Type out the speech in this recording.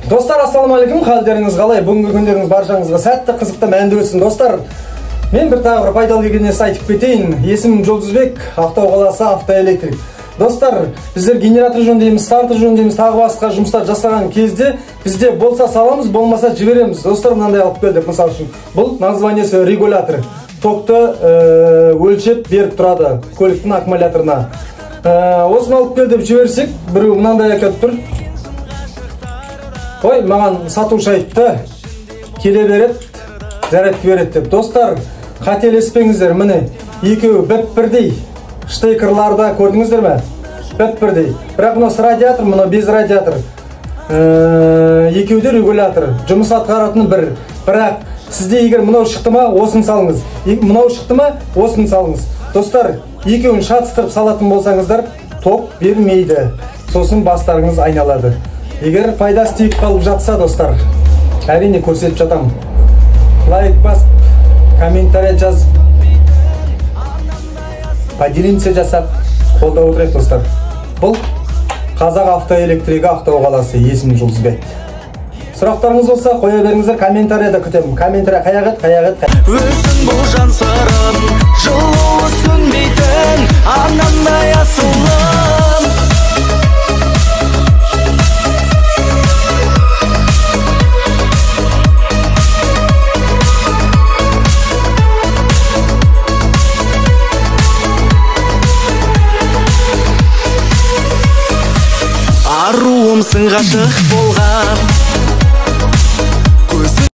Достар, ассалаумағалейкум, халдеріңіз қалай? Бүгінгі күндеріңіз баршаңызға сәтті, қызықты, мәнді өтсін, достар. Мен бір тағы бір пайдалы кеңес айтып кетейін. Есімім Жұлдызбек, Ақтау қаласы, автоэлектрик. Достар, біздер генератор жөндейміз, стартер жөндейміз, тағы басқа жұмыстар жасаған кезде бізде болса саламыз, болмаса жібереміз. Достар, мынандай алып келдік, мысал үшін. Бұл названиесі регулятор. Токты өлшеп беріп тұрады көліктің аккумуляторына. Осыны алып кел деп жіберсек, біреу мынандай әкеліп тұр. Ой, маған сатушы айтты, келе береді, зарядка береді деп. Достар, қателеспеңіздер, міне, екеуі біп-бірдей. Штекерларда көрдіңіздер ме? Біп-бірдей. Бірақ мынау с радиатор, мынау без радиатор. Екеуі де регулятор. Жұмыс атқаратыны бір. Бірақ сізде егер мынау шықты ма, осыны салыңыз. Мынау шықты ма, осыны салыңыз. Достар, екеуін шатыстырып салатын болсаңыздар, ток бермейді. Сосын бастарыңыз айналады. Егер пайдасы тиіп қалып жатса, достар, әрине көрсетіп жатамын. Лайк басып, комментарий жазып, поделиться жасап, қолдап отырайық, достар. Бұл Қазақ автоэлектригі, Ақтау қаласы, есімім Жұлдызбек. Сұрақтарыңыз болса, қоя беріңіздер, комментарияда күтемін. Комментария қаяқ еді, қаяқ еді. Өзің бұл жан сырым, жылуы сөнбейтін, анамдай асылым. Аруымсың ғашық болған.